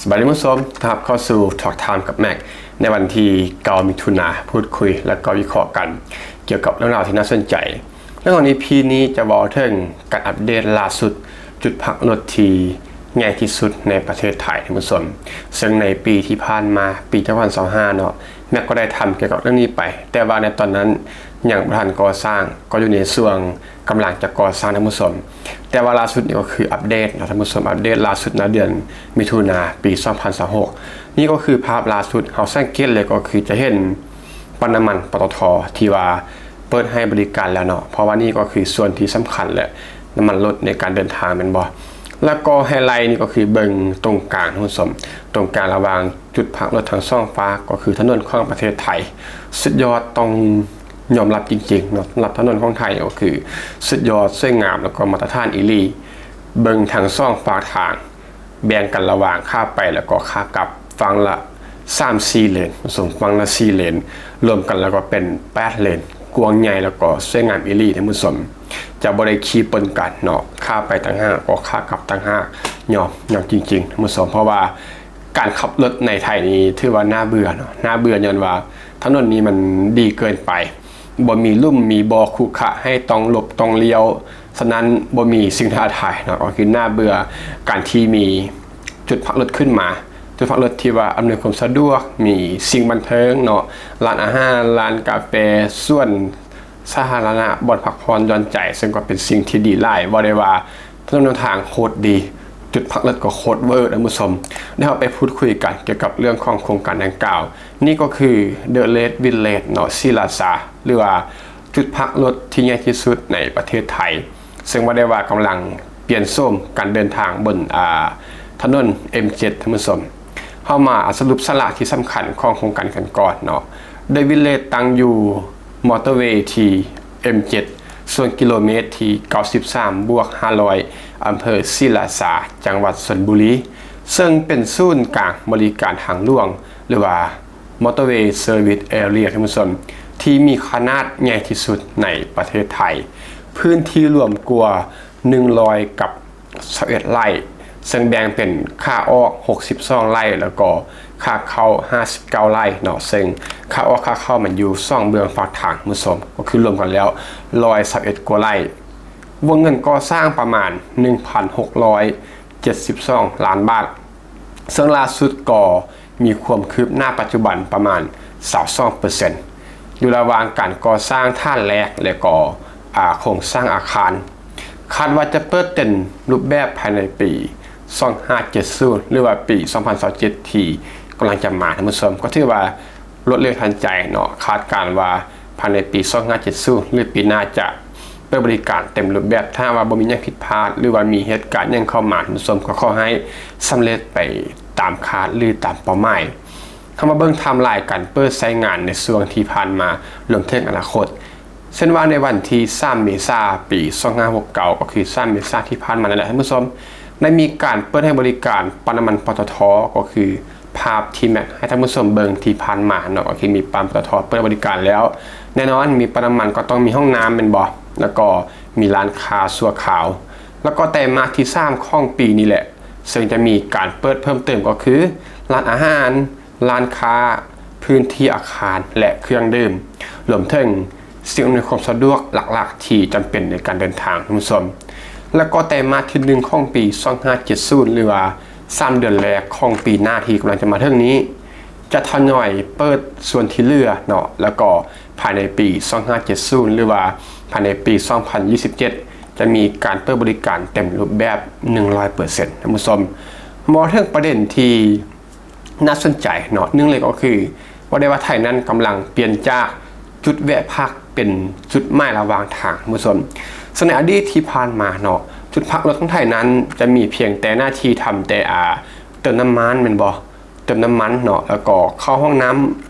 ສະບາຍດີທ່ານຜູ້ຊົມ, ຕ້ອນຮັບເຂົ້າສູ່ Talk Time ກັບ Mac ໃນວັນທີເກົ້າ ມິຖຸນາ, ພູດຄຸຍ ແລະ ກໍວິເຄາະກັນກ່ຽວກັບເລື່ອງລາວທີ່ໜ້າສົນໃຈ. ໃນຕອນ ອີ ພີ ນີ້ຈະເວົ້າເຖິງການອັບເດດລ່າສຸດ ຈຸດພັກລົດທີ່ໃຫຍ່ທີ່ສຸດໃນປະເທດໄທ, ທ່ານຜູ້ຊົມ, ເຊິ່ງໃນປີທີ່ຜ່ານມາ, ປີສອງພັນຊາວຫ້າເນາະ, Mac ກໍໄດ້ທຳກ່ຽວກັບເລື່ອງນີ້ໄປ, ແຕ່ວ່າໃນຕອນນັ້ນຍັງບໍ່ທັນກໍ່ສ້າງ, ກໍຢູ່ໃນຊ່ວງ ກຳລັງຈະກໍ່ສ້າງ, ທ່ານຜູ້ຊົມ. ແຕ່ວ່າລ່າສຸດນີ້ກໍຄືອັບເດດເນາະ, ທ່ານຜູ້ຊົມ, ອັບເດດລ່າສຸດໃນເດືອນມິຖຸນາ ປີສອງພັນຊາວຫົກ. ນີ້ກໍຄືພາບລ່າສຸດ, ເຮົາສັງເກດເລີຍກໍຄືຈະເຫັນປ້ຳນ້ຳມັນ ປຕທ ທີ່ວ່າເປີດໃຫ້ບໍລິການແລ້ວເນາະ, ເພາະວ່ານີ້ກໍຄືສ່ວນທີ່ສຳຄັນແຫຼະ, ນ້ຳມັນລົດໃນການເດີນທາງແມ່ນບໍ່? ແລ້ວກໍໄຮໄລນີ້ກໍຄືເບິ່ງຕົງກາງ, ທ່ານຜູ້ຊົມ, ຕົງກາງລະຫວ່າງຈຸດພັກລົດທັງສອງຟາກ, ກໍຄືຖະໜົນຂອງປະເທດໄທ. ສຸດຍອດ, ຕ້ອງ ຍອມຮັບຈິງໆເນາະ, ສຳລັບຖະໜົນຂອງໄທກໍຄືສຸດຍອດ, ສວຍງາມ ແລ້ວກໍມາດຕະຖານອີ່ຫຼີ. ເບິ່ງທັງສອງຟາກທາງ, ແບ່ງກັນລະຫວ່າງຂາໄປ ແລ້ວກໍຂາກັບ, ຝັ່ງລະສາມສີ່ເລນ, ສອງຝັ່ງລະສີ່ເລນ, ລວມກັນແລ້ວກໍເປັນແປດເລນ, ກວ້າງໃຫຍ່ ແລ້ວກໍສວຍງາມອີ່ຫຼີ, ທ່ານຜູ້ຊົມ. ຈະບໍ່ໄດ້ຂີ່ປົນກັນເນາະ, ຂາໄປຕ່າງຫາກ ແລ້ວກໍຂາກັບຕ່າງຫາກ. ຍອມ, ຍອມຈິງໆ, ທ່ານຜູ້ຊົມ, ເພາະວ່າ ການຂັບລົດໃນໄທນີ້ຖືວ່າໜ້າເບື່ອເນາະ, ໜ້າເບື່ອຍ້ອນວ່າຖະໜົນນີ້ມັນດີເກີນໄປ, ບໍ່ມີຫຼຸມມີບໍ່ຂຸຂະໃຫ້ຕ້ອງຫຼົບຕ້ອງລ້ຽວ, ສະນັ້ນບໍ່ມີສິ່ງທ້າທາຍເນາະ, ກໍຄືໜ້າເບື່ອ. ການທີ່ມີຈຸດພັກລົດຂຶ້ນມາ, ຈຸດພັກລົດທີ່ວ່າອຳນວຍຄວາມສະດວກ, ມີສິ່ງບັນເທີງເນາະ, ຮ້ານອາຫານ, ຮ້ານກາແຟ, ສວນ ສາທາລະນະ, ບ່ອນພັກຜ່ອນຢ່ອນໃຈ, ເຊິ່ງກໍເປັນສິ່ງທີ່ດີຫຼາຍ. ເວົ້າໄດ້ວ່າຖະໜົນຫົນທາງໂຄດດີ, ຈຸດພັກລົດກໍໂຄດເວີ, ທ່ານຜູ້ຊົມ. ດຽວເຮົາໄປພູດຄຸຍກັນກ່ຽວກັບເລື່ອງຂອງໂຄງການດັ່ງກ່າວ. ນີ້ກໍຄື The Red Village ເນາະ, ສີລາຊາ, ຫຼືວ່າຈຸດພັກລົດທີ່ໃຫຍ່ທີ່ສຸດໃນປະເທດໄທ, ເຊິ່ງວ່າໄດ້ວ່າກຳລັງປ່ຽນໂສມການເດີນທາງບົນ, ອາ, ຖະໜົນ ເອັມເຈັດ, ທ່ານຜູ້ຊົມ. ເຮົາມາສະຫຼຸບສາລະທີ່ສຳຄັນຂອງໂຄງການກັນກ່ອນເນາະ. The Village ຕັ້ງຢູ່ ມອເຕີເວທີ່ ເອັມເຈັດ ສ່ວນກິໂລເມດທີເກົ້າສິບສາມບວກຫ້າຮ້ອຍ ອຳເພີສີລາຊາ, ຈັງຫວັດຊົນບູລີ, ເຊິ່ງເປັນສູນກາງບໍລິການທາງຫຼວງ ຫຼືວ່າ Motorway Service Area, ທ່ານຜູ້ຊົມ, ທີ່ມີຂະໜາດໃຫຍ່ທີ່ສຸດໃນປະເທດໄທ, ພື້ນທີ່ລວມກວ່າ ໜຶ່ງຮ້ອຍກັບຊາວເອັດໄຮ່, ເຊິ່ງແບ່ງເປັນຂາອອກຫົກສິບສອງໄຮ່ ແລ້ວກໍຂາເຂົ້າຫ້າສິບເກົ້າໄຮ່ເນາະ, ເຊິ່ງຂາອອກຂາເຂົ້າມັນຢູ່ສອງເບື້ອງຟາກທາງ, ທ່ານຜູ້ຊົມ, ກໍຄືລວມກັນແລ້ວຮ້ອຍຊາວເອັດກວ່າໄຮ່. ວົງເງິນກໍ່ສ້າງປະມານໜຶ່ງພັນຫົກຮ້ອຍເຈັດສິບສອງລ້ານບາດ, ເຊິ່ງລ່າສຸດກໍ ມີຄວາມຄືບໜ້າປັດຈຸບັນປະມານຊາວສອງເປີເຊັນ ຢູ່ລະຫວ່າງການກໍ່ສ້າງຖານແລກ ແລະ ກໍ ອາ, ໂຄງສ້າງອາຄານ. ຄາດວ່າຈະເປີດເຕັມຮູບແບບພາຍໃນປີສອງພັນຫ້າຮ້ອຍເຈັດສິບ ຫຼືວ່າປີສອງພັນຊາວເຈັດ ທີ່ກຳລັງຈະມາ, ທ່ານຜູ້ຊົມ. ກໍຖືວ່າລວດເລັວທັນໃຈເນາະ, ຄາດການວ່າ ພາຍໃນປີສອງພັນຫ້າຮ້ອຍເຈັດສິບ ຫຼື ປີໜ້າຈະເປີດບໍລິການເຕັມຮູບແບບ. ຖ້າຫາກວ່າບໍ່ມີຫຍັງຜິດພາດ ຫຼືວ່າມີເຫດການຫຍັງເຂົ້າມາ, ທ່ານຜູ້ຊົມ, ກໍຂໍໃຫ້ສຳເລັດໄປຕາມຄາດ ຫຼື ຕາມເປົ້າໝາຍ. ເຮົາມາເບິ່ງໄທມ໌ໄລນ໌ການເປີດໃຊ້ງານໃນຊ່ວງທີ່ຜ່ານມາ ລວມເຖິງອະນາຄົດ. ເຊັ່ນວ່າໃນວັນທີສາມເມສາ ປີສອງພັນຫ້າຮ້ອຍຫົກສິບເກົ້າ ກໍຄືສາມເມສາທີ່ຜ່ານມານັ້ນແຫຼະ, ທ່ານຜູ້ຊົມ, ໄດ້ມີການເປີດໃຫ້ບໍລິການປ້ຳນ້ຳມັນ ປຕທ ກໍຄື ພາບທີ່ແມັກໃຫ້ທ່ານຜູ້ຊົມເບິ່ງທີ່ຜ່ານມາເນາະ, ກໍຄືມີປ້ຳ ປຕທ ເປີດໃຫ້ບໍລິການແລ້ວ. ແນ່ນອນ, ມີປ້ຳນ້ຳມັນກໍຕ້ອງມີຫ້ອງນ້ຳແມ່ນບໍ່? ແລ້ວກໍມີຮ້ານຄ້າຊົ່ວຄາວ. ແລ້ວກໍໄຕມາດທີສາມຂອງປີນີ້ແຫຼະ, ເຊິ່ງຈະມີການເປີດເພີ່ມເຕີມກໍຄື ຮ້ານອາຫານ, ຮ້ານຄ້າ, ພື້ນທີ່ອາຄານ ແລະ ເຄື່ອງດື່ມ, ລວມເຖິງສິ່ງອຳນວຍຄວາມສະດວກຫຼັກໆທີ່ຈຳເປັນໃນການເດີນທາງ, ທ່ານຜູ້ຊົມ. ແລ້ວກໍໄຕມາດທີໜຶ່ງຂອງປີສອງພັນຫ້າຮ້ອຍເຈັດສິບ ຫຼືວ່າ ສາມເດືອນແລກຂອງປີໜ້າທີ່ກຳລັງຈະມາເຖິງນີ້ ຈະທະຍອຍເປີດສ່ວນທີ່ເຫຼືອເນາະ, ແລ້ວກໍພາຍໃນປີສອງພັນຫ້າຮ້ອຍເຈັດສິບ ຫຼືວ່າພາຍໃນປີສອງພັນຊາວເຈັດ ຈະມີການເປີດບໍລິການເຕັມຮູບແບບໜຶ່ງຮ້ອຍເປີເຊັນ, ທ່ານຜູ້ຊົມ. ເວົ້າເຖິງປະເດັນທີ່ໜ້າສົນໃຈເນາະ, ໜຶ່ງເລີຍກໍຄື ວ່າໄດ້ວ່າໄທນັ້ນກຳລັງປ່ຽນຈາກຈຸດແວະພັກເປັນຈຸດໝາຍລະຫວ່າງທາງ, ທ່ານຜູ້ຊົມ. ເຊິ່ງໃນອະດີດທີ່ຜ່ານມາເນາະ, ຈຸດພັກລົດຂອງໄທນັ້ນຈະມີພຽງແຕ່ໜ້າທີ່ທຳແຕ່ ອາ ເຕີມນ້ຳມັນແມ່ນບໍ່? ເຕີມນ້ຳມັນເນາະ, ແລ້ວກໍເຂົ້າຫ້ອງນ້ຳ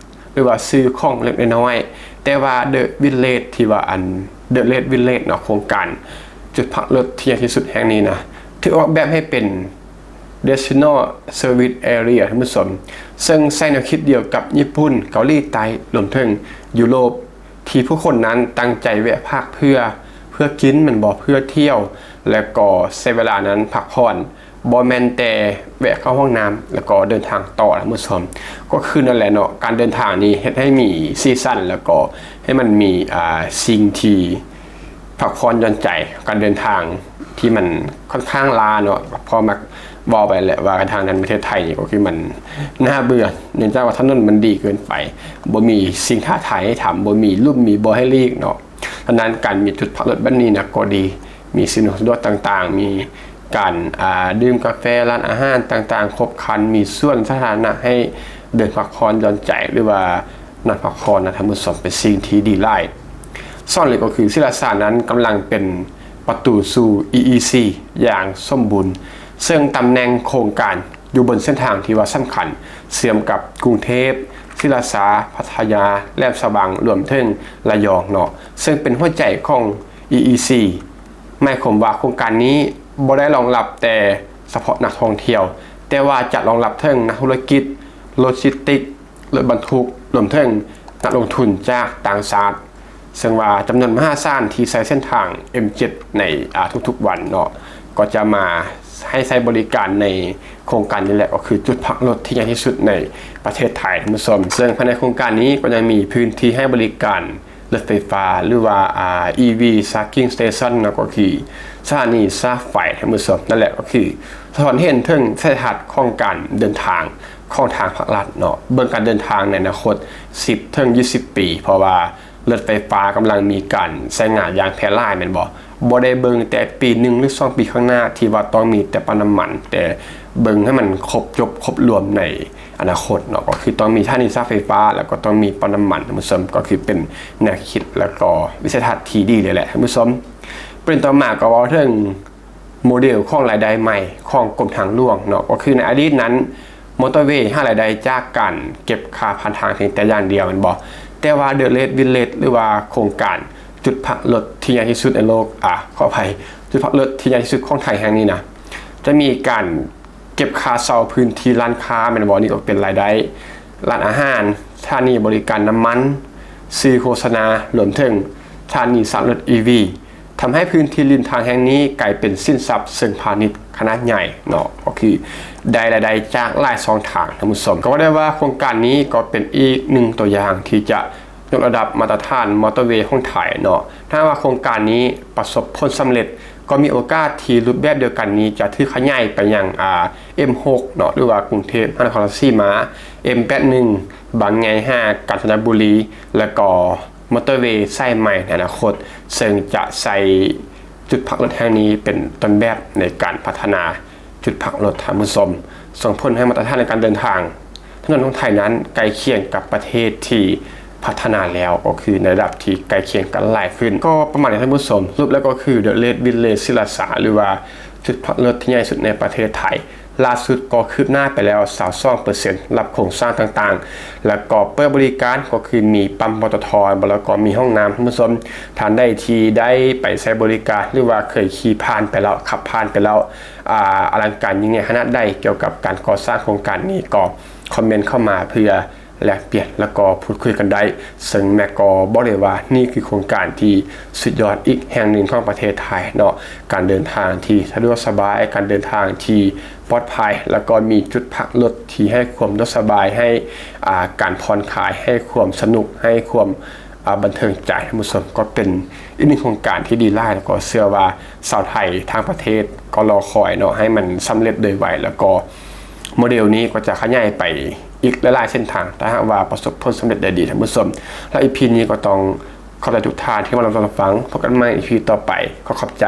ຫຼືວ່າຊື້ຂອງເລັກໆນ້ອຍໆ. ແຕ່ວ່າ The Village ທີ່ວ່າ ອັນ The Red Village ເນາະ, ໂຄງການຈຸດພັກລົດທີ່ໃຫຍ່ທີ່ສຸດແຫ່ງນີ້ນະ, ຖືກອອກແບບໃຫ້ເປັນ Destination Service Area, ທ່ານຜູ້ຊົມ, ເຊິ່ງໃຊ້ແນວຄິດດຽວກັບຍີ່ປຸ່ນ, ເກົາຫຼີໃຕ້, ລວມເຖິງຢູໂຣບ, ທີ່ຜູ້ຄົນນັ້ນຕັ້ງໃຈແວະພັກເພື່ອ, ເພື່ອກິນແມ່ນບໍ່, ເພື່ອທ່ຽວ, ແລະ ກໍໃຊ້ເວລານັ້ນພັກຜ່ອນ, ບໍ່ແມ່ນແຕ່ແວະເຂົ້າຫ້ອງນ້ຳ ແລ້ວກໍເດີນທາງຕໍ່ ທ່ານຜູ້ຊົມ. ກໍຄືນັ້ນແຫຼະເນາະ, ການເດີນທາງນີ້ເຮັດໃຫ້ມີສີສັນ ແລ້ວກໍໃຫ້ມັນມີ ອ່າ ສິ່ງທີ່ພັກຜ່ອນຢ່ອນໃຈ. ການເດີນທາງທີ່ມັນຄ່ອນຂ້າງລ້າເນາະ, ເພາະມັກເວົ້າໄປແຫຼະວ່າການເດີນທາງໃນປະເທດໄທນີ້ກໍຄືມັນໜ້າເບື່ອ, ເນື່ອງຈາກວ່າຖະໜົນມັນດີເກີນໄປ, ບໍ່ມີສິ່ງທ້າທາຍໃຫ້ທຳ, ບໍ່ມີລຸ່ມມີບໍ່ໃຫ້ຫຼີກເນາະ. ສະນັ້ນການມີຈຸດພັກລົດແບບນີ້ນະກໍດີ, ມີສິ່ງອຳນວຍຄວາມສະດວກຕ່າງໆ, ມີການ ອ່າ ດື່ມກາແຟ, ຮ້ານອາຫານຕ່າງໆຄົບຄັນ, ມີສວນສາທາລະນະໃຫ້ເດີນພັກຜ່ອນຢ່ອນໃຈ ຫຼືວ່ານອນພັກຜ່ອນນະ ທ່ານຜູ້ຊົມ, ເປັນສິ່ງທີ່ດີຫຼາຍ. ສອງເລີຍກໍຄື ສີລາຊານັ້ນກຳລັງເປັນປະຕູສູ່ ອີ ອີ ຊີ ຢ່າງສົມບູນ, ເຊິ່ງຕຳແໜ່ງໂຄງການ ຢູ່ບົນເສັ້ນທາງທີ່ວ່າສຳຄັນ ເຊື່ອມກັບກຸງເທບ, ສີລາຊາ, ພັດທະຍາ, ແຫຼມສະຫວ່າງ, ລວມເຖິງລະຍອງເນາະ, ເຊິ່ງເປັນຫົວໃຈຂອງ ອີ ອີ ຊີ. ໝາຍຄວາມວ່າໂຄງການນີ້ບໍ່ໄດ້ລອງຮັບແຕ່ສະເພາະນັກທ່ອງທ່ຽວ, ແຕ່ວ່າຈະລອງຮັບເຖິງນັກທຸລະກິດ, ໂລຈິສຕິກ, ລົດບັນທຸກ, ລວມເຖິງນັກລົງທຶນຈາກຕ່າງຊາດ. ເຊິ່ງວ່າຈຳນວນມະຫາສານທີ່ໃຊ້ເສັ້ນທາງ ເອັມ ເຈັດ ໃນ ອາ ທຸກໆວັນເນາະ ກໍຈະມາໃຫ້ໃຊ້ບໍລິການໃນໂຄງການນີ້ແຫຼະ, ກໍຄືຈຸດພັກລົດທີ່ໃຫຍ່ທີ່ສຸດໃນປະເທດໄທ, ທ່ານຜູ້ຊົມ. ເຊິ່ງພາຍໃນໂຄງການນີ້ກໍຍັງມີພື້ນທີ່ໃຫ້ບໍລິການລົດໄຟຟ້າ ຫຼືວ່າ ອາ ອີ ວີ ຊາຣ໌ຈິງ ສະເຕຊັນເນາະ, ກໍຄືສະຖານີຊາດໄຟ, ທ່ານຜູ້ຊົມ. ນັ້ນແຫຼະ ກໍຄືສະທ້ອນເຫັນເຖິງວິສັຍທັດຂອງການເດີນທາງຂອງທາງພາກລັດເນາະ, ເບິ່ງການເດີນທາງໃນອະນາຄົດສິບເຖິງຊາວປີ, ເພາະວ່າ ລົດໄຟຟ້າກຳລັງມີການໃຊ້ງານຢ່າງແຜ່ຫຼາຍແມ່ນບໍ່? ບໍ່ໄດ້ເບິ່ງແຕ່ປີໜຶ່ງ ຫຼື ສອງປີຂ້າງໜ້າທີ່ວ່າຕ້ອງມີແຕ່ປ້ຳນ້ຳມັນ, ແຕ່ເບິ່ງໃຫ້ມັນຄົບຈົບຄົບລວມໃນອະນາຄົດເນາະ, ກໍຄືຕ້ອງມີສະຖານີຊາດໄຟຟ້າ ແລ້ວກໍຕ້ອງມີປ້ຳນ້ຳມັນ, ທ່ານຜູ້ຊົມ. ກໍຄືເປັນແນວຄິດ ແລ້ວກໍວິສັຍທັດທີ່ດີເລີຍແຫຼະ, ທ່ານຜູ້ຊົມ. ປະເດັນຕໍ່ມາກໍເວົ້າເຖິງ ໂມເດລຂອງລາຍໄດ້ໃໝ່ຂອງກົມທາງຫຼວງເນາະ, ກໍຄືໃນອະດີດນັ້ນ ມໍເຕີເວຫາລາຍໄດ້ຈາກການເກັບຄ່າຜ່ານທາງພຽງແຕ່ຢ່າງດຽວແມ່ນບໍ່? ແຕ່ວ່າ The Red Village ຫຼືວ່າໂຄງການຈຸດພັກລົດທີ່ໃຫຍ່ທີ່ສຸດໃນໂລກ, ອາ ຂໍອະໄພ, ຈຸດພັກລົດທີ່ໃຫຍ່ທີ່ສຸດຂອງໄທແຫ່ງນີ້ນະ, ຈະມີການເກັບຄ່າເຊົ່າພື້ນທີ່ຮ້ານຄ້າແມ່ນບໍ່? ນີ້ກໍເປັນລາຍໄດ້ ຮ້ານອາຫານ, ສະຖານີບໍລິການນ້ຳມັນ, ສື່ໂຄສະນາ, ລວມເຖິງສະຖານີຊາດລົດ ອີ ວີ ທຳໃຫ້ພື້ນທີ່ລິມທາງແຫ່ງນີ້ກາຍເປັນສິນຊັບເຊີງພານິດຂະໜາດໃຫຍ່ເນາະ, ກໍຄືໄດ້ລາຍໄດ້ຈາກຫຼາຍຊ່ອງທາງ, ທ່ານຜູ້ຊົມ. ກໍວ່າໄດ້ວ່າໂຄງການນີ້ກໍເປັນອີກໜຶ່ງຕົວຢ່າງທີ່ຈະຍົກລະດັບມາດຕະຖານມໍເຕີເວຂອງໄທເນາະ. ຖ້າຫາກວ່າໂຄງການນີ້ປະສົບຜົນສຳເລັດ, ກໍມີໂອກາດທີ່ຮູບແບບດຽວກັນນີ້ຈະຖືກຂະຫຍາຍໄປຍັງ ອາ ເອັມຫົກເນາະ ຫຼືວ່າກຸງເທບມະຫານະຄອນລາຊສີມາ, ເອັມແປດໜຶ່ງ ບາງໃຫຍ່ຫາການຈະນະບູລີ ແລະກໍ ມໍເຕີເວສາຍໃໝ່ໃນອະນາຄົດ, ເຊິ່ງຈະໃຊ້ຈຸດພັກລົດແຫ່ງນີ້ເປັນຕົ້ນແບບໃນການພັດທະນາຈຸດພັກລົດ, ທ່ານຜູ້ຊົມ. ສົ່ງຜົນໃຫ້ມາດຕະຖານໃນການເດີນທາງຖະໜົນຂອງໄທນັ້ນໃກ້ຄຽງກັບປະເທດທີ່ພັດທະນາແລ້ວ, ກໍຄືໃນລະດັບທີ່ໃກ້ຄຽງກັນຫຼາຍຂຶ້ນ. ກໍປະມານນີ້, ທ່ານຜູ້ຊົມ. ສະຫຼຸບແລ້ວກໍຄື The Red Village ສີລາຊາ ຫຼືວ່າຈຸດພັກລົດທີ່ໃຫຍ່ສຸດໃນປະເທດໄທ ລ່າສຸດກໍຄືບໜ້າໄປແລ້ວຊາວສອງເປີເຊັນ ສຳລັບໂຄງສ້າງຕ່າງໆ ແລ້ວກໍເປີດບໍລິການ, ກໍຄືມີປ້ຳ ປຕທ ແລ້ວກໍມີຫ້ອງນ້ຳ, ທ່ານຜູ້ຊົມ. ທ່ານໃດທີ່ໄດ້ໄປໃຊ້ບໍລິການ ຫຼືວ່າເຄີຍຂີ່ຜ່ານໄປແລ້ວ, ຂັບຜ່ານໄປແລ້ວ, ອາ, ອະລັງການຍິ່ງໃຫຍ່ຂະໜາດໃດກ່ຽວກັບການກໍ່ສ້າງໂຄງການນີ້, ກໍຄອມເມັນເຂົ້າມາເພື່ອ ແລກປ່ຽນ ແລ້ວກໍພູດຄຸຍກັນໄດ້, ເຊິ່ງແມັກກໍບອກໄດ້ວ່ານີ້ຄືໂຄງການທີ່ສຸດຍອດອີກແຫ່ງໜຶ່ງຂອງປະເທດໄທເນາະ, ການເດີນທາງທີ່ສະດວກສະບາຍ, ການເດີນທາງທີ່ປອດໄພ, ແລ້ວກໍມີຈຸດພັກລົດທີ່ໃຫ້ຄວາມສະດວກສະບາຍ, ໃຫ້, ອາ, ການຜ່ອນຄາຍ, ໃຫ້ຄວາມສະໜຸກ, ໃຫ້ຄວາມ, ອາ, ບັນເທີງໃຈ, ທ່ານຜູ້ຊົມ. ກໍເປັນອີກໜຶ່ງໂຄງການທີ່ດີຫຼາຍ, ແລ້ວກໍເຊື່ອວ່າຊາວໄທທັງປະເທດກໍລໍຄອຍເນາະ, ໃຫ້ມັນສຳເລັດໂດຍໄວ, ແລ້ວກໍ ໂມເດລນີ້ກໍຈະຂະຫຍາຍໄປອີກຫຼາຍໆເສັ້ນທາງ ຖ້າຫາກວ່າປະສົບຜົນສຳເລັດໄດ້ດີ, ທ່ານຜູ້ຊົມ. ແລະ ອີ ພີ ນີ້ກໍຕ້ອງຂອບໃຈທຸກທ່ານທີ່ມາຮັບຊົມຮັບຟັງ. ພົບກັນໃໝ່ ອີ ພີ ຕໍ່ໄປ. ຂໍຂອບໃຈ.